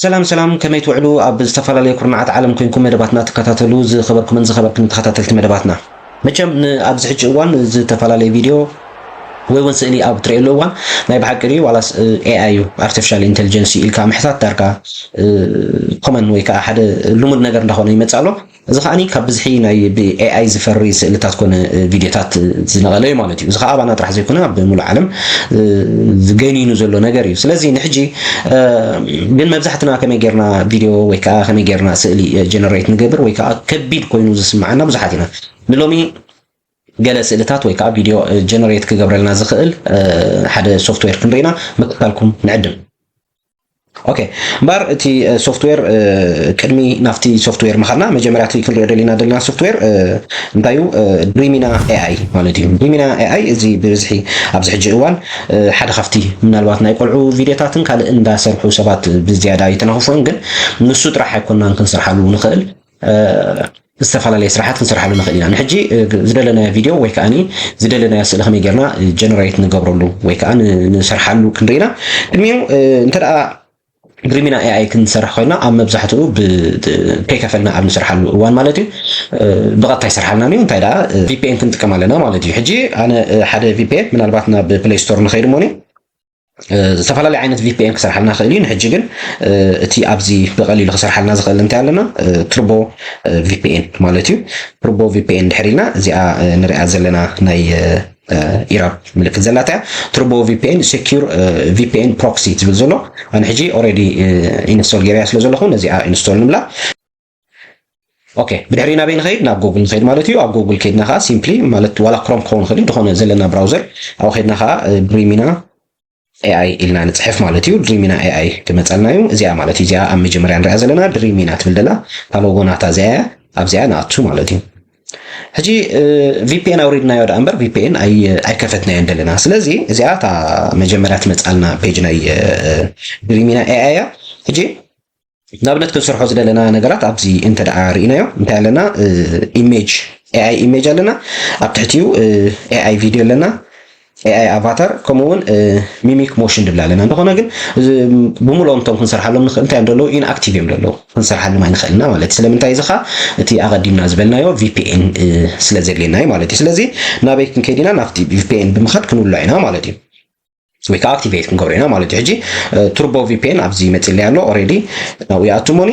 ሰላም ሰላም፣ ከመይ ትውዕሉ? ኣብ ዝተፈላለዩ ኩርናዓት ዓለም ኮይንኩም መደባትና ትከታተሉ ዝኸበርኩምን ዝኸበርክን ተኸታተልቲ መደባትና፣ መቸም ኣብዚ ሕጂ እዋን ዝተፈላለየ ቪድዮ ወይ እውን ስእሊ ኣብ ትርእየሉ እዋን፣ ናይ ብሓቂ ድዩ ዋላስ ኤኣይ እዩ፣ ኣርቲፊሻል ኢንተሊጀንስ ኢልካ ምሕታት ዳርጋ ኮመን ወይ ከዓ ሓደ ልሙድ ነገር እንዳኾነ ይመጽእ ኣሎ። እዚ ከዓኒ ካብ ብዝሒ ናይ ብኤኣይ ዝፈሪ ስእልታት ኮነ ቪድዮታት ዝነቐለ እዩ ማለት እዩ። እዚ ከዓ ኣባና ጥራሕ ዘይኮነ ኣብ ሙሉእ ዓለም ዝገኒኑ ዘሎ ነገር እዩ። ስለዚ ንሕጂ ግን መብዛሕትና ከመይ ጌርና ቪድዮ ወይ ከዓ ከመይ ጌርና ስእሊ ጀነሬት ንገብር ወይ ከዓ ከቢድ ኮይኑ ዝስምዓና ብዙሓት ኢና። ንሎሚ ገለ ስእልታት ወይ ከዓ ቪድዮ ጀነሬት ክገብረልና ዝኽእል ሓደ ሶፍትዌር ክንርኢና ምክታልኩም ንዕድም። ኦኬ፣ እምበር እቲ ሶፍትዌር ቅድሚ ናብቲ ሶፍትዌር ምኻድና መጀመርያ እቲ ክንሪኦ ደሊና ደለና ሶፍትዌር እንታይ እዩ? ድሪሚና ኤኣይ ማለት እዩ። ድሪሚና ኤኣይ እዚ ብብዝሒ ኣብዚ ሕጂ እዋን ሓደ ካብቲ ምናልባት ናይ ቆልዑ ቪድዮታትን ካልእ እንዳሰርሑ ሰባት ብዝያዳ ይተናኽፎን፣ ግን ንሱ ጥራሕ ኣይኮናን ክንሰርሓሉ ንኽእል ዝተፈላለየ ስራሓት ክንሰርሓሉ ንኽእል ኢና። ንሕጂ ዝደለናዮ ቪድዮ ወይ ከዓኒ ዝደለናዮ ስእሊ ከመይ ጌርና ጀነሬት ንገብረሉ ወይ ከዓ ንሰርሓሉ ክንርኢና ቅድሚኡ እንተ ደኣ ድሪሚና ኤኣይ ክንሰርሕ ኮይና ኣብ መብዛሕትኡ ከይከፈልና ኣብ ንሰርሓሉ እዋን ማለት እዩ ብቐጥታ ይሰርሓልና እዩ። እንታይ ደኣ ቪፒኤን ክንጥቀም ኣለና ማለት እዩ። ሕጂ ኣነ ሓደ ቪፒኤን ምናልባት ናብ ፕሌይ ስቶር ንኸይድ እሞኒ ዝተፈላለየ ዓይነት ቪፒኤን ክሰርሓልና ክእል እዩ። ንሕጂ ግን እቲ ኣብዚ ብቐሊሉ ክሰርሓልና ዝኽእል እንታይ ኣለና? ቱርቦ ቪፒኤን ማለት እዩ። ቱርቦ ቪፒኤን ድሕር ኢልና እዚኣ ንሪኣ ዘለና ናይ ኢራብ ምልክት ዘላታ እያ። ቱርቦ ቪፒኤን ሴኪር ቪፒኤን ፕሮክሲ ትብል ዘሎ ኣነ ሕጂ ኦሬዲ ኢንስቶል ገይረያ ስለ ዘለኹ ነዚኣ ኢንስቶል ንብላ። ኦኬ፣ ብድሕሪ ናበይ ንኸይድ? ናብ ጎግል ንኸይድ ማለት እዩ። ኣብ ጎግል ከይድና ከዓ ሲምፕሊ ማለት ዋላ ክሮም ክኸውን ይኽእል እዩ፣ ዝኾነ ዘለና ብራውዘር ኣብኡ ከይድና ከዓ ድሪሚና ኤኣይ ኢልና ንፅሕፍ ማለት እዩ። ድሪሚና ኤኣይ ክመፀልና እዩ። እዚኣ ማለት እዩ እዚኣ ኣብ መጀመርያ ንሪኣ ዘለና ድሪሚና ትብል ደላ እታ ሎጎ ናታ እዚኣ እያ። ኣብዚኣ ንኣቱ ማለት እዩ። ሕጂ ቪፒኤን ኣውሪድናዮ ደኣ እምበር ቪፒኤን ኣይከፈትናዮን ዘለና። ስለዚ እዚኣ እታ መጀመርያ ትመፃልና ፔጅ ናይ ድሪሚና ኤኣይ እያ። ሕጂ ንኣብነት ክንሰርሖ ዝደለና ነገራት ኣብዚ እንተ ደኣ ርኢናዮ እንታይ ኣለና? ኢሜጅ፣ ኤኣይ ኢሜጅ ኣለና። ኣብ ትሕቲኡ ኤኣይ ቪድዮ ኣለና፣ ኤኣይ ኣቫታር፣ ከምኡ እውን ሚሚክ ሞሽን ድብል ኣለና። እንተኾነ ግን ብምልኦም እቶም ክንሰርሓሎም ንኽእል እንታይ እዮም ዘለዉ? ኢንኣክቲቭ እዮም ዘለዉ፣ ክንሰርሓሎም ኣይንኽእልና ማለት እዩ። ስለምንታይ? እዚ ኸዓ እቲ ኣቐዲምና ዝበልናዮ ቪፒኤን ስለ ዘድልየና እዩ ማለት እዩ። ስለዚ ናበይ ክንከይድ ኢና? ናብቲ ቪፒኤን ብምኻድ ክንውልዖ ኢና ማለት እዩ። ወይ ከዓ ኣክቲቬት ክንገብሮ ኢና ማለት እዩ። ሕጂ ቱርቦ ቪፒኤን ኣብዚ መፂለይ ኣሎ ኦሬዲ ናብኡ ይኣቱ ሞኒ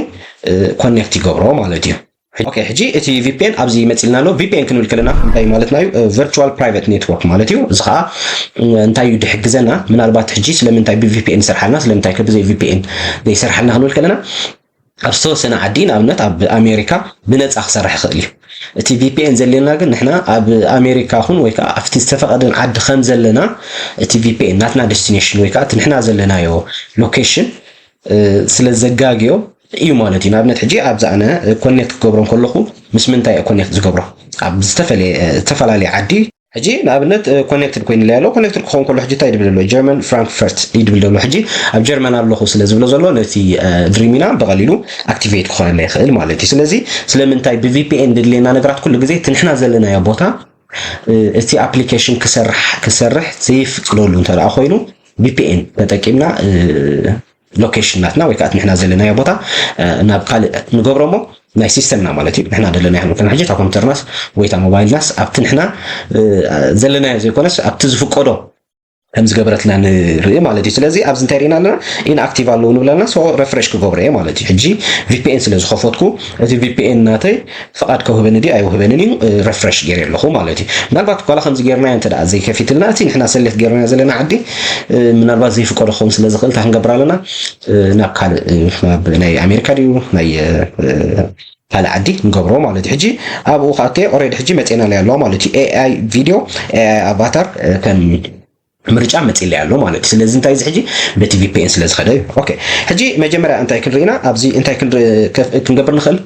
ኮኔክት ይገብሮ ማለት እዩ። ኦኬ፣ ሕጂ እቲ ቪፒኤን ኣብዚ መፂልና ኣሎ። ቪፒኤን ክንብል ከለና እንታይ ማለትና እዩ? ቨርቹዋል ፕራይቬት ኔትወርክ ማለት እዩ። እዚ ከዓ እንታይ እዩ ድሕግዘና? ምናልባት ሕጂ ስለምንታይ ብቪፒኤን ይሰርሓልና ስለምንታይ ከብዘይ ቪፒኤን ዘይሰርሓልና ክንብል ከለና ኣብ ዝተወሰነ ዓዲ ንኣብነት ኣብ ኣሜሪካ ብነፃ ክሰርሕ ይኽእል እዩ። እቲ ቪፒኤን ዘድልየና ግን ንሕና ኣብ ኣሜሪካ ኹን ወይ ከዓ ኣብቲ ዝተፈቐደን ዓዲ ከም ዘለና እቲ ቪፒኤን ናትና ዴስቲኔሽን ወይ ከዓ እቲ ንሕና ዘለናዮ ሎኬሽን ስለ ዘጋግዮ እዩ ማለት እዩ። ንኣብነት ሕጂ ኣብዚ ኣነ ኮኔክት ክገብሮ ከለኹ ምስ ምንታይ እየ ኮኔክት ዝገብሮ? ኣብ ዝተፈላለየ ዓዲ ሕጂ ንኣብነት ኮኔክትድ ኮይኑለይ ኣሎ። ኮኔክትድ ክኸውን ከሎ ሕጂ እንታይ ድብል ዘሎ? ጀርመን ፍራንክፈርት እዩ ድብል ዘሎ። ሕጂ ኣብ ጀርመን ኣለኹ ስለ ዝብሎ ዘሎ ነቲ ድሪሚና ብቐሊሉ ኣክቲቬት ክኾነለይ ይኽእል ማለት እዩ። ስለዚ ስለምንታይ ብቪፒኤን ድድልየና ነገራት ኩሉ ግዜ እቲ ንሕና ዘለናዮ ቦታ እቲ ኣፕሊኬሽን ክሰርሕ ክሰርሕ ዘይፍቅደሉ እንተ ደኣ ኮይኑ ቪፒኤን ተጠቂምና ሎኬሽን ናትና ወይ ከዓ ንሕና ዘለናዮ ቦታ ናብ ካልእ ንገብሮ እሞ ናይ ሲስተምና ማለት እዩ። ንሕና ደለናዮ ክንብል ከለና ሕጂ እታ ኮምፒውተርናስ ወይ እታ ሞባይልናስ ኣብቲ ንሕና ዘለናዮ ዘይኮነስ ኣብቲ ዝፍቀዶ ከም ዝገበረትና ንርኢ ማለት እዩ። ስለዚ ኣብዚ እንታይ ርኢና ኣለና? ኢንኣክቲቭ ኣለዉ ንብለና። ሶ ረፍሬሽ ክገብሮ እየ ማለት እዩ። ሕጂ ቪፒኤን ስለ ዝኸፈትኩ እቲ ቪፒኤን ናተይ ፍቓድ ከውህበኒ ድዩ ኣይውህበንን እዩ ረፍሬሽ ገይረ ኣለኹ ማለት እዩ። ምናልባት ኳላ ከምዚ ገይርና እንተ ደኣ ዘይከፊትልና እቲ ንሕና ሰሌክት ገይርና ዘለና ዓዲ ምናልባት ዘይፍቀዶ ክኸውን ስለ ዝኽእል እንታይ ክንገብር ኣለና? ናብ ካልእ ናብ ናይ ኣሜሪካ ድዩ ናይ ካልእ ዓዲ ንገብሮ ማለት እዩ። ሕጂ ኣብኡ ከኣተ ኦሬዲ ሕጂ መፅና ላይ ኣለዋ ማለት እዩ። ኤኣይ ቪድዮ ኤኣይ ኣቫታር ከም ምርጫ መፂለይ ኣሎ ማለት እዩ። ስለዚ እንታይ እዚ ሕጂ በቲ ቪፒኤን ስለ ዝኸደ እዩ። ኦኬ፣ ሕጂ መጀመርያ እንታይ ክንርኢና ኣብዚ እንታይ ክንገብር ንኽእል?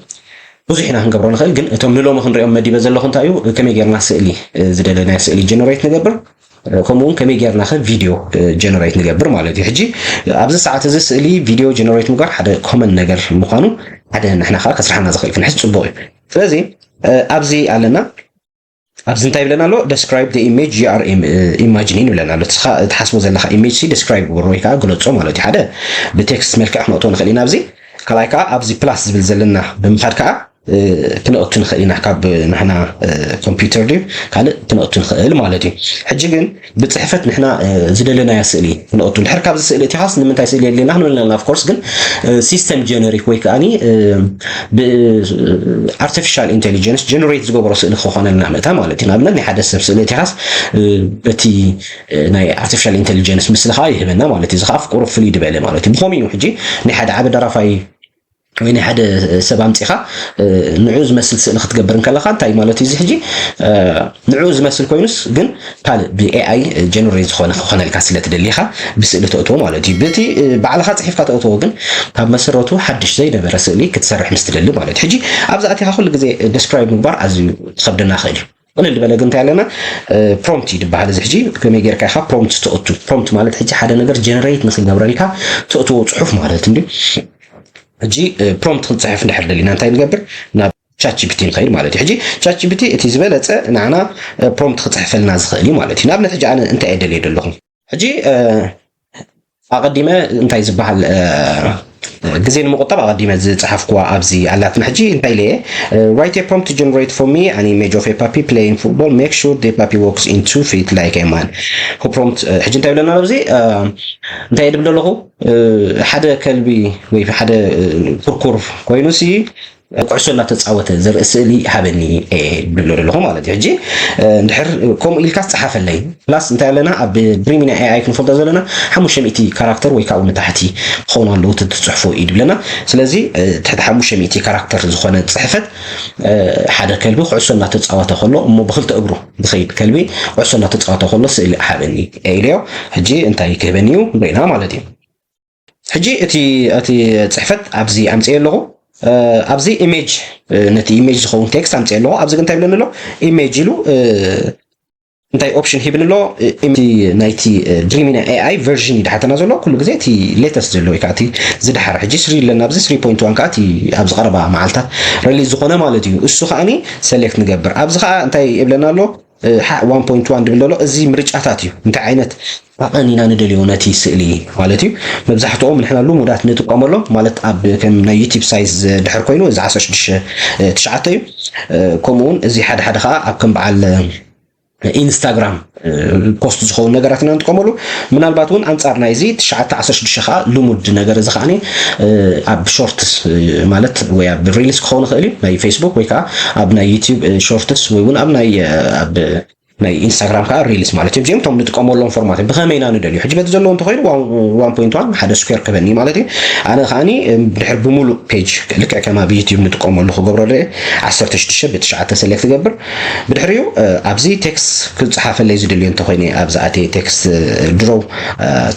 ብዙሕ ኢና ክንገብሮ ንኽእል፣ ግን እቶም ንሎሚ ክንሪኦም መዲበ ዘለኹ እንታይ እዩ? ከመይ ጌርና ስእሊ ዝደለናዮ ስእሊ ጀነሬት ንገብር፣ ከምኡ እውን ከመይ ጌርና ከ ቪድዮ ጀነሬት ንገብር ማለት እዩ። ሕጂ ኣብዚ ሰዓት እዚ ስእሊ ቪድዮ ጀነሬት ምግባር ሓደ ኮመን ነገር ምዃኑ ሓደ ንሕና ከዓ ከስርሓና ዝኽእል ክንሕዝ ፅቡቕ እዩ። ስለዚ ኣብዚ ኣለና ኣብዚ እንታይ ይብለና ኣሎ? Describe the image you are im- imagining ይብለና ኣሎ። እስኻ ትሓስቦ ዘለኻ ኢሜጅ ሲ ዲስክራይብ ግበሮ ወይ ከዓ ግለጾ ማለት እዩ። ሓደ ብቴክስት መልክዕ ክነእቶ ንኽእል ኢና ኣብዚ ካልኣይ ከዓ ኣብዚ ፕላስ ዝብል ዘለና ብምኻድ ከዓ ክንእቱ ንኽእል ኢና። ካብ ንሕና ኮምፒውተር ድዩ ካልእ ክንእቱ ንኽእል ማለት እዩ። ሕጂ ግን ብፅሕፈት ንሕና ዝደለናዮ ስእሊ ክንእቱ። ድሕር ካብዚ ስእሊ እቲኻስ ንምንታይ ስእሊ የድልየና ክንብል ኣለና። ኦፍኮርስ ግን ሲስተም ጀነሪክ ወይ ከዓኒ ብኣርቲፊሻል ኢንቴሊጀንስ ጀነሬት ዝገበሮ ስእሊ ክኾነልና ምእታ ማለት እዩ። ንኣብነት ናይ ሓደ ሰብ ስእሊ እቲኻስ በቲ ናይ ኣርቲፊሻል ኢንቴሊጀንስ ምስልኻ ይህበና ማለት እዩ። እዚ ከዓ ፍቁሩ ፍልይ ዝበለ ማለት እዩ። ብኸምኡ እዩ ሕጂ ናይ ሓደ ዓቢ ደራፋይ ወይ ናይ ሓደ ሰብ ኣምፂኻ ንዑ ዝመስል ስእሊ ክትገብር እንከለኻ እንታይ ማለት እዩ? እዚ ሕጂ ንዑ ዝመስል ኮይኑስ ግን ካልእ ብኤኣይ ጀነሬት ዝኾነ ክኾነልካ ስለ ትደሊኻ ብስእሊ ተእትዎ ማለት እዩ። በቲ ባዕልኻ ፅሒፍካ ተእትዎ ግን ካብ መሰረቱ ሓድሽ ዘይነበረ ስእሊ ክትሰርሕ ምስ ትደሊ ማለት እዩ። ሕጂ ኣብዚ ኣቲኻ ኩሉ ግዜ ደስክራይብ ምግባር ኣዝዩ ክኸብደና ይኽእል እዩ። ቅልል ዝበለ ግን እንታይ ኣለና ፕሮምፕት እዩ ዝበሃል። እዚ ሕጂ ከመይ ጌርካ ኢኻ ፕሮምፕት ተእቱ? ፕሮምፕት ማለት ሕጂ ሓደ ነገር ጀነሬት ንክገብረልካ ተእትዎ ፅሑፍ ማለት እንዲ ሕጂ ፕሮምፕት ክንፅሕፍ እንድሕር ደሊና እንታይ ንገብር? ናብ ቻት ጂፒቲ ንኸይድ ማለት እዩ። ሕጂ ቻት ጂፒቲ እቲ ዝበለፀ ንዓና ፕሮምፕት ክፅሕፈልና ዝኽእል እዩ ማለት እዩ። ንኣብነት ሕጂ ኣነ እንታይ እየ ደልየ ዘለኹ? ሕጂ ኣቐዲመ እንታይ ዝበሃል ግዜ ንምቁጣብ ኣቐዲመ ዝፀሓፍኩዋ ኣብዚ ኣላትና። ሕጂ እንታይ ኢለየ write a prompt to generate for me an image of a puppy playing football, make sure the puppy walks in two feet like a man. Prompt ሕጂ እንታይ ይብለና ኣብዚ እንታይ እየ ድብል ዘለኹ ሓደ ከልቢ ወይ ሓደ ኩርኩር ኮይኑ ሲ ኩዕሶ እናተፃወተ ዘርኢ ስእሊ ሃበኒ እየ ድብሎ ዘለኹ ማለት እዩ። ሕጂ እንድሕር ከምኡ ኢልካ ፃሓፈለይ ፕላስ እንታይ ኣለና ኣብ ድሪሚና ኤኣይ ክንፈልጦ ዘለና ሓሙሽተ ሚእቲ ካራክተር ወይ ካብኡ ንታሕቲ ክኸውን ኣለዎ እቲ ትፅሕፎ እዩ ድብለና። ስለዚ ትሕቲ ሓሙሽተ ሚእቲ ካራክተር ዝኾነ ፅሕፈት ሓደ ከልቢ ኩዕሶ እናተፃወተ ከሎ እሞ ብክልተ እግሩ ዝኸይድ ከልቢ ኩዕሶ እናተፃወተ ከሎ ስእሊ ሃበኒ ኢለዮ። ሕጂ እንታይ ክህበኒ እዩ ንሪና ማለት እዩ። ሕጂ እቲ እቲ ፅሕፈት ኣብዚ ኣምፅኤ ኣለኹ። ኣብዚ ኢሜጅ ነቲ ኢሜጅ ዝኸውን ቴክስት ኣምፅኤ ኣለኹ። ኣብዚ ግን እንታይ ይብለኒ ኣሎ? ኢሜጅ ኢሉ እንታይ ኦፕሽን ሂብኒ ኣሎ? ናይቲ ድሪሚና ኤኣይ ቨርዥን እዩ ድሓተና ዘሎ። ኩሉ ግዜ እቲ ሌተስት ዘሎ ወይ ከዓ እቲ ዝድሓረ ሕጂ ስሪ ኣለና። ኣብዚ ስሪ ፖይንት ዋን ከዓ እቲ ኣብዚ ቀረባ መዓልታት ሪሊዝ ዝኾነ ማለት እዩ። እሱ ከዓኒ ሰሌክት ንገብር። ኣብዚ ከዓ እንታይ ይብለና ኣሎ? ዋን ፖይንት ዋን ድብል ዘሎ እዚ ምርጫታት እዩ። እንታይ ዓይነት ዓቐን ኢና ንደልዮ ነቲ ስእሊ ማለት እዩ። መብዛሕትኦም ንሕና ልሙዳት ንጥቀመሎም ማለት ኣብ ከም ናይ ዩቲብ ሳይዝ ድሕር ኮይኑ እዚ ዓሰርተ ሽዱሽተ ትሽዓተ እዩ። ከምኡ እውን እዚ ሓደ ሓደ ከዓ ኣብ ከም በዓል ኢንስታግራም ፖስት ዝኸውን ነገራት ኢና ንጥቀመሉ። ምናልባት እውን ኣንፃር ናይዚ ትሽዓተ ዓሰርተ ሽዱሽተ ከዓ ልሙድ ነገር እዚ ከዓ ኣብ ሾርትስ ማለት ወይ ኣብ ሪልስ ክኸውን ይኽእል እዩ ናይ ፌስቡክ ወይ ከዓ ኣብ ናይ ዩቲብ ሾርትስ ወይ እውን ኣብ ናይ ኣብ ናይ ኢንስታግራም ከዓ ሪልስ ማለት እዮም። እዚኦም እቶም ንጥቀመሎም ፎርማት እዮም። ብኸመይ ኢና ንደልዩ? ሕጂ በቲ ዘለዎ እንተኾይኑ ዋን ፖይንት ዋን ሓደ ስኩዌር ክበኒ ማለት እዩ። ኣነ ከዓኒ ድሕር ብምሉእ ፔጅ ልክዕ ከም ኣብ ዩቲዩብ ንጥቀመሉ ክገብሮ ደ ዓሰርተ ሽዱሽተ ብትሽዓተ ሰሌክት ገብር። ብድሕሪኡ ኣብዚ ቴክስት ክፅሓፈለይ ዝደልዮ እንተኮይነ ኣብዚ ኣተ ቴክስት ድሮው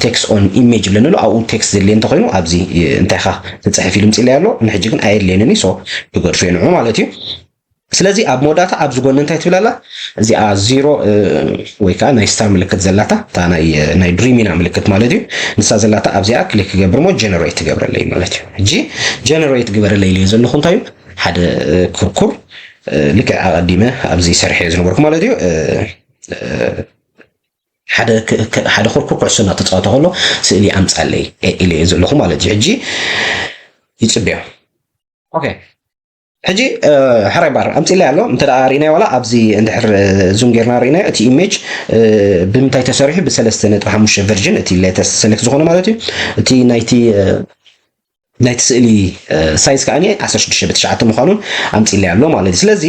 ቴክስት ኦን ኢሜጅ ብለንሉ ኣብኡ ቴክስት ዘድልየ እንተኮይኑ ኣብዚ እንታይ ኻ ትፅሕፍ ኢሉ ምፅለይ ኣሎ። ንሕጂ ግን ኣየድልየንን ሶ ክገድፎ ንዑ ማለት እዩ። ስለዚ ኣብ መወዳእታ ኣብዚ ጎኒ እንታይ ትብል ኣላ? እዚኣ ዚሮ ወይ ከዓ ናይ ስታር ምልክት ዘላታ እታ ናይ ድሪሚና ምልክት ማለት እዩ። ንሳ ዘላታ ኣብዚኣ ክሊክ ክገብር ሞ ጀነሬት ትገብረለይ ማለት እዩ። ሕጂ ጀነሬት ግበረለይ ኢልዮ ዘለኹ እንታይ እዩ ሓደ ኩርኩር ልክዕ ኣቐዲመ ኣብዚ ሰርሐ ዝነበርኩ ማለት እዩ። ሓደ ኩርኩር ኩዕሶ እናተፃወተ ከሎ ስእሊ ኣምፃለይ ኢልዮ ዘለኹ ማለት እዩ። ሕጂ ይፅበዮ። ኦኬ ሕጂ ሕራይ ባር ኣምፂለይ ኣሎ። እንተ ርኢናዮ ዋላ ኣብዚ እንድሕር ዙም ጌርና ርኢናዮ እቲ ኢሜጅ ብምንታይ ተሰሪሑ ብሰለስተ ነጥቢ ሓሙሽተ ቨርጅን እቲ ሌተስት ሰሌክት ዝኾነ ማለት እዩ። እቲ ናይቲ ናይቲ ስእሊ ሳይዝ ከዓ ዓሰርተ ሽዱሽተ ብትሽዓተ ምዃኑን ኣምፂለይ ኣሎ ማለት እዩ። ስለዚ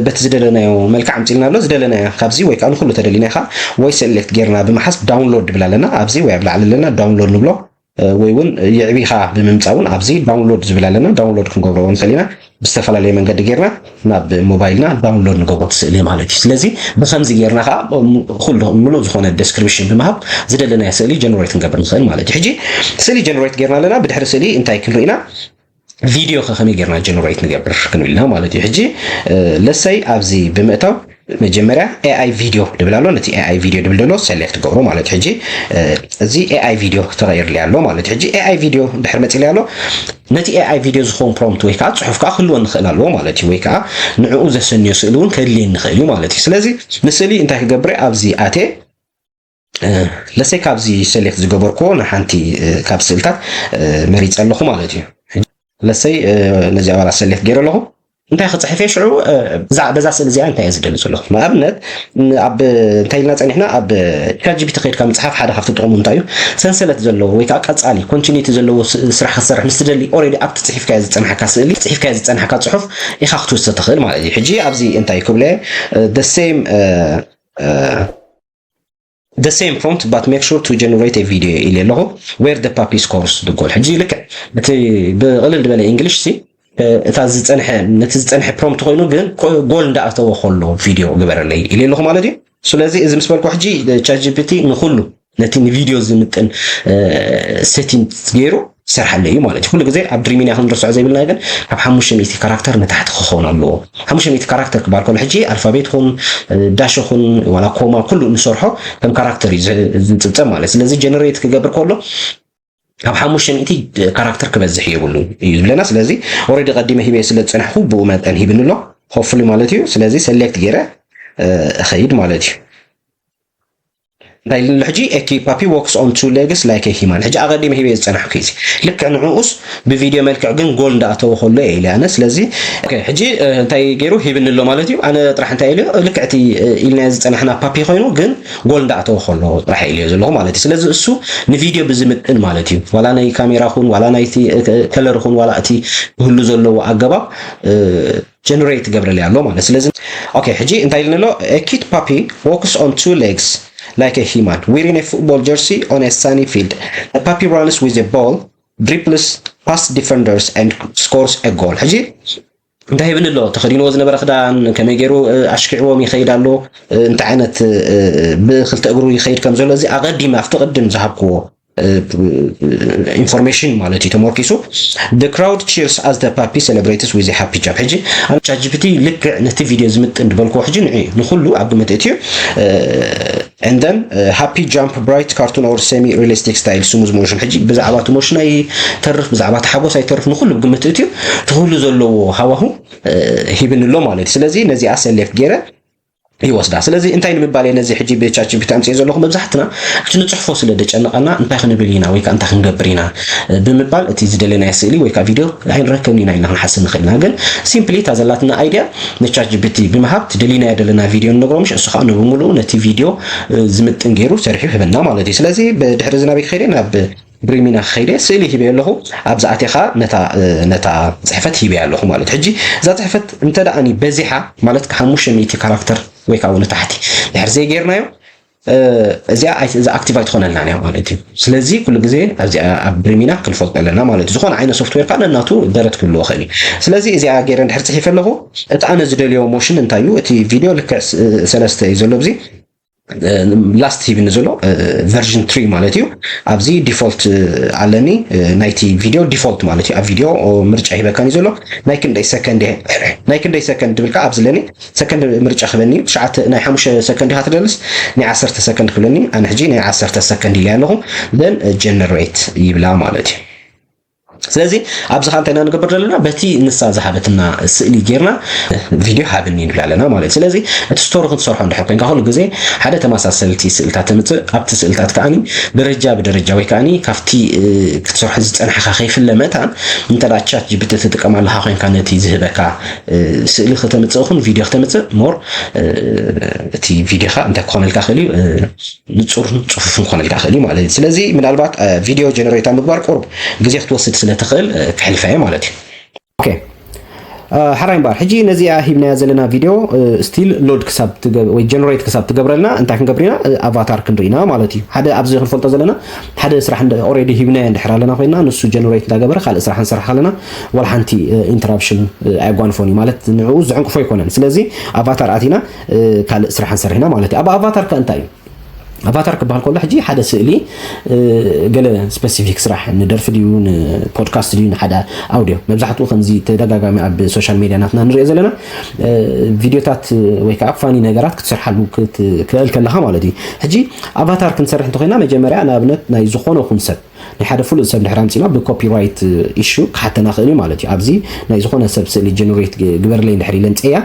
በቲ ዝደለናዮ መልክዕ ኣምፂልና ኣሎ። ዝደለናዮ ካብዚ ወይ ከዓ ንኩሉ ተደሊና ኢኻ ወይ ሰሌክት ጌርና ብምሓዝ ዳውንሎድ ድብል ኣለና። ኣብዚ ወይ ኣብ ላዕሊ ኣለና ዳውንሎድ ንብሎ ወይ እውን የዕቢኻ ብምምፃእ እውን ኣብዚ ዳውንሎድ ዝብል ኣለና። ዳውንሎድ ክንገብሮ ንኽእል ኢና። ብዝተፈላለየ መንገዲ ጌርና ናብ ሞባይልና ዳውንሎድ ንገብሮ ስእሊ ማለት እዩ። ስለዚ ብከምዚ ጌርና ከዓ ኩሉ ምሉእ ዝኾነ ዴስክሪፕሽን ብምሃብ ዝደለናዮ ስእሊ ጀነሬት ክንገብር ንኽእል ማለት እዩ። ሕጂ ስእሊ ጀነሬት ጌርና ኣለና። ብድሕሪ ስእሊ እንታይ ክንርኢ ኢና? ቪድዮ ከ ከመይ ጌርና ጀነሬት ንገብር ክንብል ኢና ማለት እዩ። ሕጂ ለሰይ ኣብዚ ብምእታው መጀመርያ ኤኣይ ቪድዮ ድብል ኣሎ። ነቲ ኤኣይ ቪድዮ ድብል ደሎ ሰሌክት ገብሮ ማለት እዩ። ሕጂ እዚ ኤኣይ ቪድዮ ተቐይርሊ ኣሎ ማለት እዩ። ሕጂ ኤኣይ ቪድዮ ድሕር መፂሊ ኣሎ። ነቲ ኤኣይ ቪድዮ ዝኸውን ፕሮምፕት ወይ ከዓ ፅሑፍ ከዓ ክህልወ ንኽእል ኣለዎ ማለት እዩ። ወይ ከዓ ንዕኡ ዘሰንዮ ስእሊ እውን ከድልየኒ ንኽእል እዩ ማለት እዩ። ስለዚ ንስእሊ እንታይ ክገብር ኣብዚ ኣቴ ለሰይ ካብዚ ሰሌክት ዝገበርክዎ ንሓንቲ ካብ ስእልታት መሪፀ ኣለኹ ማለት እዩ። ለሰይ ነዚ ኣባላት ሰሌክት ገይረ ኣለኹ። እንታይ ክፅሕፍ እየ ሽዑ? በዛ ስእሊ እዚኣ እንታይ እየ ዝደሊ ዘለኹ? ንኣብነት ኣብ እንታይ ኢልና ፀኒሕና? ኣብ ቻት ጂፒቲ ከይድካ ምፅሓፍ ሓደ ካብቲ ጥቕሙ እንታይ እዩ? ሰንሰለት ዘለዎ ወይ ከዓ ቀፃሊ ኮንቲኒቲ ዘለዎ ስራሕ ክትሰርሕ ምስ ትደሊ ኦልሬዲ ኣብቲ ፅሒፍካዮ ዝፀናሕካ ስእሊ፣ ፅሒፍካዮ ዝፀናሕካ ፅሑፍ ኢኻ ክትውስድ ትኽእል ማለት እዩ። ሕጂ ኣብዚ እንታይ ክብለ? The same the same prompt but make sure to generate a video ኢለ ኣለኹ። Where the puppy scores the goal። ሕጂ ልክዕ እቲ ብቕልል ዝበለ እንግሊሽ ሲ እታ ዝፀንሐ ነቲ ዝፀንሐ ፕሮምፕት ኮይኑ ግን ጎል እንዳኣተወ ከሎ ቪድዮ ግበረለይ ኢለ ኣለኹ ማለት እዩ። ስለዚ እዚ ምስ በልኩ ሕጂ ቻት ጂፒቲ ንኩሉ ነቲ ንቪድዮ ዝምጥን ሴቲንግ ገይሩ ይሰርሓለይ እዩ ማለት እዩ። ኩሉ ግዜ ኣብ ድሪሚና ክንርስዖ ዘይብልና ግን ካብ ሓሙሽተ ሚእቲ ካራክተር ንታሕቲ ክኸውን ኣለዎ። ሓሙሽተ ሚእቲ ካራክተር ክበሃል ከሎ ሕጂ ኣልፋቤት ኹን ዳሽ ኹን ዋላ ኮማ ኩሉ ንሰርሖ ከም ካራክተር እዩ ዝፅብፀብ ማለት። ስለዚ ጀነሬት ክገብር ከሎ ካብ ሓሙሽተ ሚእቲ ካራክተር ክበዝሕ የብሉ እዩ ዝብለና። ስለዚ ኦልሬዲ ቀዲመ ሂበ ስለ ዝፀናሕኩ ብኡ መጠን ሂብኒ ኣሎ ሆፕፉሊ ማለት እዩ። ስለዚ ሰሌክት ገይረ እኸይድ ማለት እዩ። እንታይ ኢሉ ሕጂ? A kid puppy walks on two legs like a human። ሕጂ ኣቐዲመ ሂበ ዝፀናሕኩ እዚ ልክዕ ንዕኡስ ብቪድዮ መልክዕ ግን ጎል እንዳኣተወ ከሎ እየ ኢለ ኣነ። ስለዚ ኦኬ፣ ሕጂ እንታይ ገይሩ ሂብኒ ኣሎ ማለት እዩ። ኣነ ጥራሕ እንታይ ኢሉ ልክዕ እቲ ኢልና ዝፀናሕና ፓፒ ኮይኑ ግን ጎል እንዳኣተወ ከሎ ጥራሕ ኢልዮ ዘለኹ ማለት እዩ። ስለዚ እሱ ንቪድዮ ብዝምጥን ማለት እዩ። ዋላ ናይ ካሜራ ኹን ዋላ ናይቲ ከለር ኹን ዋላ እቲ ክህሉ ዘለዎ ኣገባብ ጀነሬት ገብረልይ ኣሎ ማለት። ስለዚ ኦኬ፣ ሕጂ እንታይ ኢልና ኣሎ? A kid puppy walks on two legs like a human wearing a football jersey on a sunny field. The puppy runs with a ball, dribbles past defenders and scores a goal። ሕጂ እንታይ ይብል ኣሎ? ተኸዲንዎ ዝነበረ ክዳን ከመይ ገይሩ ኣሽኪዕዎም ይኸይድ ኣሎ፣ እንታይ ዓይነት ብክልተ እግሩ ይኸይድ ከም ዘሎ እዚ ኣቐዲመ ኣብቲ ቅድም ዝሃብክዎ ኢንፎርሜሽን ማለት እዩ ተመርኪሱ። The crowd cheers as the puppy celebrates with a happy jump። ሕጂ ቻት ጂፒቲ ልክዕ ነቲ ቪድዮ ዝምጥን ዝበልክዎ ሕጂ ንዑ ንኩሉ ኣብ ግምት እትዩ። And then happy jump, bright cartoon or semi realistic style, smooth motion። ሕጂ ብዛዕባ እቲ ሞሽን ኣይተርፍ፣ ብዛዕባ እቲ ሓጎስ ኣይተርፍ፣ ንኩሉ ብግምት እትዩ እቲ ኩሉ ዘለዎ ሃዋሁ ሂብኒ ኣሎ ማለት እዩ። ስለዚ ነዚኣ ሰሌክት ገይረ ይወስዳ። ስለዚ እንታይ ንምባል እየ ነዚ ሕጂ ብቻት ጂፒቲ ኣምፅኦ ዘለኹ? መብዛሕትና እቲ ንፅሕፎ ስለ ደጨነቐና እንታይ ክንብል ኢና ወይ ከዓ እንታይ ክንገብር ኢና ብምባል እቲ ዝደለናዮ ስእሊ ወይ ከዓ ቪድዮ ኣይንረክብን ኢና ኢልና ክንሓስብ ንኽእል ኢና። ግን ሲምፕሊ እታ ዘላትና ኣይድያ ንቻት ጂፒቲ ብምሃብ ትደሊናዮ ዘለና ቪድዮ ንነግሮ፣ ምሽ እሱ ከዓ ንብሙሉኡ ነቲ ቪድዮ ዝምጥን ገይሩ ሰሪሑ ይህበና ማለት እዩ። ስለዚ ብድሕሪ እዚ ናበይ ክኸይደ ናብ ብሪሚና ክኸይደ ስእሊ ሂበ ኣለኹ። ኣብዛ ኣቴኻ ነታ ነታ ፅሕፈት ሂበ ኣለኹ ማለት ሕጂ እዛ ፅሕፈት እንተ ደኣኒ በዚሓ ማለት ሓሙሽተ ሚእቲ ካራክተር ወይ ከዓ ንታሕቲ ድሕር ዘይገይርናዮ እዚኣ ኣክቲቭ ኣይትኾነልናን እያ ማለት እዩ። ስለዚ ኩሉ ግዜ ኣብዚኣ ኣብ ብሪሚና ክንፈልጦ ኣለና ማለት እዩ። ዝኾነ ዓይነት ሶፍትዌር ከዓ ነናቱ ደረት ክህልዎ ኽእል እዩ። ስለዚ እዚኣ ገይረ እንድሕር ፅሒፈ ኣለኹ እቲ ኣነ ዝደልዮ ሞሽን እንታይ እዩ? እቲ ቪድዮ ልክዕ ሰለስተ እዩ ዘሎ። እዚ ላስት ሂብኒ ዘሎ ቨርዥን ትሪ ማለት እዩ። ኣብዚ ዲፎልት ኣለኒ ናይቲ ቪድዮ ዲፎልት ማለት እዩ። ኣብ ቪድዮ ምርጫ ሂበካኒ ዘሎ ናይ ክንደይ ሰከንድ ናይ ክንደይ ሰከንድ ድብል ከዓ ኣብዚ ለኒ ሰከንድ ምርጫ ክበኒ ትሽዓተ ናይ ሓሙሽተ ሰከንድ ኢኻ ትደልስ ናይ ዓሰርተ ሰከንድ ክብለኒ ኣነ ሕጂ ናይ ዓሰርተ ሰከንድ ኢለ ኣለኹ። ዘን ጀነሬት ይብላ ማለት እዩ። ስለዚ ኣብዚ ካ እንታይ ኢና ንገብር ዘለና? በቲ ንሳ ዝሃበትና ስእሊ ጌርና ቪድዮ ሃብኒ ንብል ኣለና ማለት እዩ። ስለዚ እቲ ስቶሪ ክትሰርሖ እንድሕር ኮንካ ኩሉ ግዜ ሓደ ተመሳሰልቲ ስእልታት ተምፅእ፣ ኣብቲ ስእልታት ከዓኒ ደረጃ ብደረጃ ወይ ከዓኒ ካብቲ ክትሰርሖ ዝፀናሕካ ከይፍለ መታን እንተ ቻት ጂፒቲ ትጥቀም ኣለካ ኮይንካ ነቲ ዝህበካ ስእሊ ከተምፅእ ኹን ቪድዮ ከተምፅእ ሞር እቲ ቪድዮካ እንታይ ክኾነልካ ክእል እዩ ንፁር ፅፉፍ ክኾነልካ ክእል እዩ ማለት እዩ። ስለዚ ምናልባት ቪድዮ ጀነሬታ ምግባር ቁሩብ ግዜ ክትወስድ ስለ ትኽእል ክሕልፋ እየ ማለት እዩ። ኦኬ፣ ሓራይ እምበኣር ሕጂ ነዚኣ ሂብናያ ዘለና ቪድዮ ስቲል ሎድ ክሳብ ወይ ጀነሬት ክሳብ ትገብረልና እንታይ ክንገብር ኢና? ኣቫታር ክንርኢ ኢና ማለት እዩ። ሓደ ኣብዚ ክንፈልጦ ዘለና ሓደ ስራሕ ኦልሬዲ ሂብናዮ እንድሕር ኣለና ኮይና ንሱ ጀነሬት እንዳገበረ ካልእ ስራሕ ንሰርሕ ኣለና ዋላ ሓንቲ ኢንተራፕሽን ኣየጓንፎን እዩ ማለት ንዕኡ ዝዕንቅፎ ኣይኮነን። ስለዚ ኣቫታር ኣቲና ካልእ ስራሕ ንሰርሕ ኢና ማለት እዩ። ኣብ ኣቫታር ከ እንታይ እዩ? ኣቫታር ክበሃል ከሎ ሕጂ ሓደ ስእሊ ገለ ስፐሲፊክ ስራሕ ንደርፊ ድዩ ንፖድካስት ድዩ ንሓደ ኣውድዮ መብዛሕትኡ ከምዚ ተደጋጋሚ ኣብ ሶሻል ሜድያ ናትና ንሪኦ ዘለና ቪድዮታት ወይ ከዓ ፋኒ ነገራት ክትሰርሓሉ ክትክእል ከለካ ማለት እዩ። ሕጂ ኣቫታር ክንሰርሕ እንተኮይና መጀመርያ ንኣብነት ናይ ዝኾነ ኹን ሰብ ናይ ሓደ ፍሉጥ ሰብ ድሕር ኣምፂና ብኮፒራይት ኢሹ ክሓተና ክእል እዩ ማለት እዩ። ኣብዚ ናይ ዝኾነ ሰብ ስእሊ ጀነሬት ግበርለይ ድሕር ኢለ ምፅእያ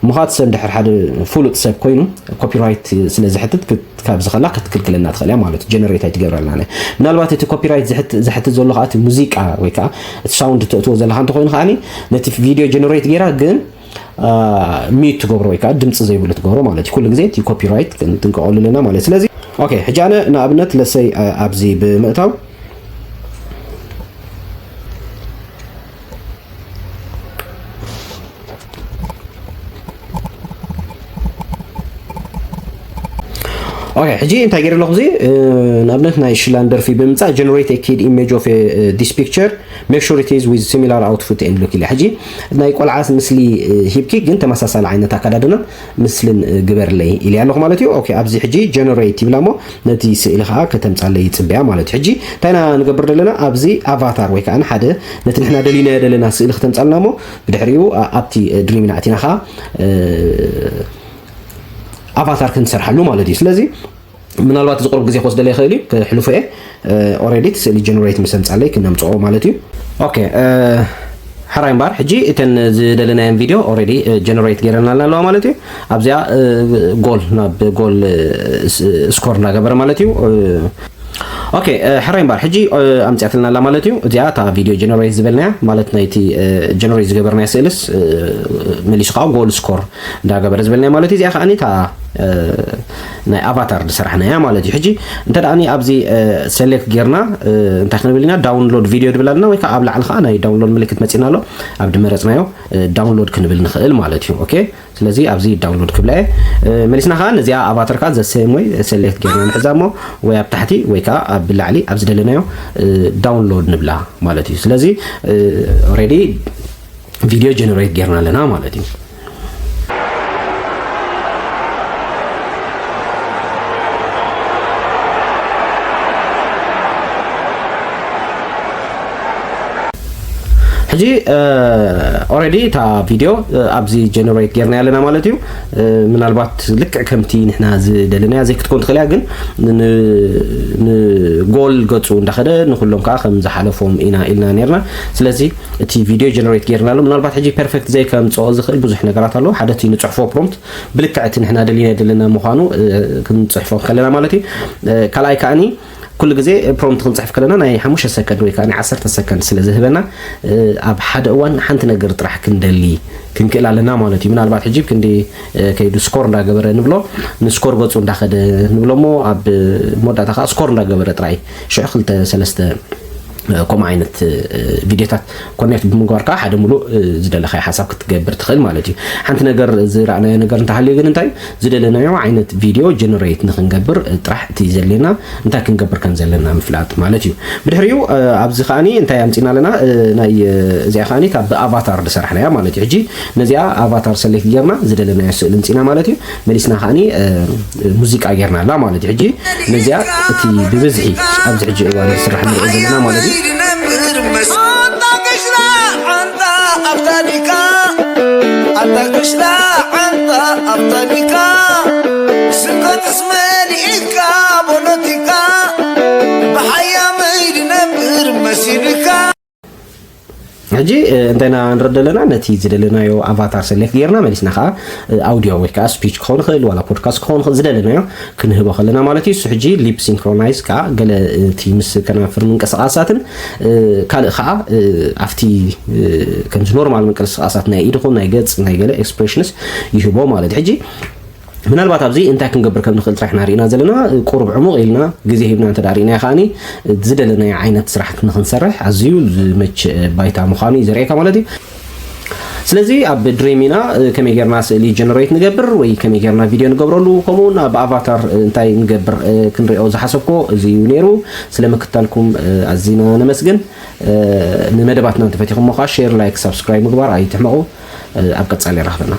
ምዃት ሰብ ድሕር ሓደ ፍሉጥ ሰብ ኮይኑ ኮፒራይት ስለ ዝሕትት ካብ ዝኸላ ክትክልክለና ትኽእል እያ ማለት እዩ። ጀነሬት ኣይትገብረልና። ምናልባት እቲ ኮፒራይት ዝሕትት ዘሎ ከዓ እቲ ሙዚቃ ወይ ከዓ እቲ ሳውንድ ተእትዎ ዘለካ እንተኮይኑ ከዓ ነቲ ቪዲዮ ጀነሬት ገይራ ግን ሚዩት ትገብሮ ወይ ከዓ ድምፂ ዘይብሉ ትገብሮ ማለት እዩ። ኩሉ ግዜ እቲ ኮፒራይት ክንጥንቀቀሉ ኣለና ማለት እዩ። ስለዚ ኦኬ፣ ሕጂ ኣነ ንኣብነት ለሰይ ኣብዚ ብምእታው ኦኬ፣ ሕጂ እንታይ ገይረ ኣለኹ? እዚ ንኣብነት ናይ ሽላን ደርፊ ብምምፃእ generate a kid image of this picture, make sure it is with similar output and look ኢለ። ሕጂ ናይ ቆልዓ ምስሊ ሂብኪ ግን ተመሳሳሊ ዓይነት ኣካዳድና ምስልን ግበርለይ ኢለ ኣለኹ ማለት እዩ። ኦኬ፣ ኣብዚ ሕጂ ጀነሬት ይብላ እሞ ነቲ ስእሊ ከዓ ከተምፃለይ ይፅበያ ማለት እዩ። ሕጂ እንታይ ኢና ንገብር ዘለና? ኣብዚ ኣቫታር ወይ ከዓ ሓደ ነቲ ንሕና ደሊናዮ ዘለና ስእሊ ክተምፃልና እሞ ብድሕሪኡ ኣብቲ ድሪም ኢና ኣቲና ከዓ ኣቫታር ክንሰርሓሉ ማለት እዩ። ስለዚ ምናልባት እዚ ቁሩብ ግዜ ክወስደለይ ይኽእል እዩ፣ ከሕልፎ እየ። ኦረዲ እቲ ስእሊ ጀነሬት ምስ ኣምፃለይ ክነምፅኦ ማለት እዩ። ኦኬ፣ ሕራይ እምበር ሕጂ እተን ዝደለናየን ቪድዮ ኦረዲ ጀነሬት ገይረናልና ኣለዋ ማለት እዩ። ኣብዚኣ ጎል ናብ ጎል ስኮር እናገበረ ማለት እዩ። ኦኬ፣ ሕራይ እምበር ሕጂ ኣምፅኣትልና ኣላ ማለት እዩ። እዚኣ እታ ቪድዮ ጀነሬት ዝበልናያ ማለት ናይቲ ጀነሬት ዝገበርናያ ስእልስ መሊሱ ከዓ ጎል ስኮር እንዳገበረ ዝበልናያ ማለት እዩ። እዚኣ ከዓ እታ ናይ ኣቫታር ዝሰራሕናያ ማለት እዩ። ሕጂ እንተ ደኣ ኣብዚ ሰሌክት ጌርና እንታይ ክንብል ኢና? ዳውንሎድ ቪድዮ ድብል ኣለና ወይ ከዓ ኣብ ላዕሊ ከዓ ናይ ዳውንሎድ ምልክት መፂና ኣሎ። ኣብ ድመረፅናዮ ዳውንሎድ ክንብል ንኽእል ማለት እዩ። ኦኬ፣ ስለዚ ኣብዚ ዳውንሎድ ክብላ እየ። መሊስና ከዓ ነዚኣ ኣቫተር ከዓ ዘሰም ወይ ሰሌክት ጌርና ንሕዛ እሞ ወይ ኣብ ታሕቲ ወይ ከዓ ኣብ ላዕሊ ኣብ ዝደለናዮ ዳውንሎድ ንብላ ማለት እዩ። ስለዚ ኦረዲ ቪድዮ ጀነሬት ጌርና ኣለና ማለት እዩ። ሕጂ ኦረዲ እታ ቪድዮ ኣብዚ ጀነሬት ጌርና ኣለና ማለት እዩ። ምናልባት ልክዕ ከምቲ ንሕና ዝደለናያ ዘይክትኮን ትኽእል እያ፣ ግን ንጎል ገፁ እንዳኸደ ንኩሎም ከዓ ከም ዝሓለፎም ኢና ኢልና ነርና። ስለዚ እቲ ቪድዮ ጀነሬት ጌርና ኣሎ። ምናልባት ሕጂ ፐርፌክት ዘይከምፅኦ ዝኽእል ብዙሕ ነገራት ኣሎ። ሓደ እቲ ንፅሕፎ ፕሮምፕት ብልክዕ እቲ ንሕና ደሊና ዘለና ምዃኑ ክንፅሕፎ ከለና ማለት እዩ። ካልኣይ ከዓኒ ኩሉ ግዜ ፕሮምፕት ክንፅሕፍ ከለና ናይ ሓሙሽተ ሰከንድ ወይ ከዓ ናይ ዓሰርተ ሰከንድ ስለ ዝህበና ኣብ ሓደ እዋን ሓንቲ ነገር ጥራሕ ክንደሊ ክንክእል ኣለና ማለት እዩ። ምናልባት ሕጂ ክንዲ ከይዱ ስኮር እንዳገበረ ንብሎ፣ ንስኮር ገፁ እንዳኸደ ንብሎ እሞ ኣብ መወዳእታ ከዓ ስኮር እንዳገበረ ጥራይ ሽዑ ክልተ ሰለስተ ከምኡ ዓይነት ቪድዮታት ኮኔክት ብምግባር ከዓ ሓደ ሙሉእ ዝደለካዮ ሓሳብ ክትገብር ትኽእል ማለት እዩ። ሓንቲ ነገር ዝረኣናዮ ነገር እንተሃልዩ ግን እንታይ ዝደለናዮ ዓይነት ቪድዮ ጀነሬት ንክንገብር ጥራሕ እቲ ዘድልየና እንታይ ክንገብር ከም ዘለና ምፍላጥ ማለት እዩ። ብድሕሪኡ ኣብዚ ከዓኒ እንታይ ኣምፂና ኣለና? ናይ እዚኣ ከዓኒ ካብ ብኣቫታር ዝሰራሕናያ ማለት እዩ። ሕጂ ነዚኣ ኣቫታር ሰሌክት ጌርና ዝደለናዮ ስእሊ ምፂና ማለት እዩ። መሊስና ከዓኒ ሙዚቃ ጌርና ኣላ ማለት እዩ። ሕጂ ነዚኣ እቲ ብብዝሒ ኣብዚ ሕጂ እዋን ዝስራሕ ንሪኦ ዘለና ማለት እዩ። ሕጂ እንታይ ኢና ንረድ ዘለና? ነቲ ዝደለናዮ ኣቫታር ሰሌክት ጌርና መሊስና ከዓ ኣውዲዮ ወይ ከዓ ስፒች ክኸውን ይኽእል ዋላ ፖድካስት ክኸውን ይኽእል ዝደለናዮ ክንህቦ ከለና ማለት እዩ። እሱ ሕጂ ሊፕ ሲንክሮናይዝ ከዓ ገለ እቲ ምስ ከናፍር ምንቅስቃሳትን ካልእ ከዓ ኣብቲ ከምዚ ኖርማል ምንቅስቃሳት ናይ ኢድኹም ናይ ገፅ ናይ ገለ ኤክስፕሬሽንስ ይህቦ ማለት እዩ። ሕጂ ምናልባት ኣብዚ እንታይ ክንገብር ከም ንኽእል ጥራሕ ኢና ርኢና ዘለና። ቁሩብ ዕሙቕ ኢልና ግዜ ሂብና እንተ ርኢናዮ ከዓኒ ዝደለናዮ ዓይነት ስራሕቲ ንኽንሰርሕ ኣዝዩ ዝመች ባይታ ምዃኑ እዩ ዘርእየካ ማለት እዩ። ስለዚ ኣብ ድሪም ኢና ከመይ ጌርና ስእሊ ጀነሬት ንገብር ወይ ከመይ ጌርና ቪድዮ ንገብረሉ ከምኡውን ኣብ ኣቫታር እንታይ ንገብር ክንሪኦ ዝሓሰብኮ እዚ እዩ ነይሩ። ስለ ምክታልኩም ኣዚና ነመስግን። ንመደባትና እንተፈቲኹሞ ከዓ ሼር፣ ላይክ፣ ሳብስክራይብ ምግባር ኣይትሕመቑ። ኣብ ቀጻሊ የራኽበና።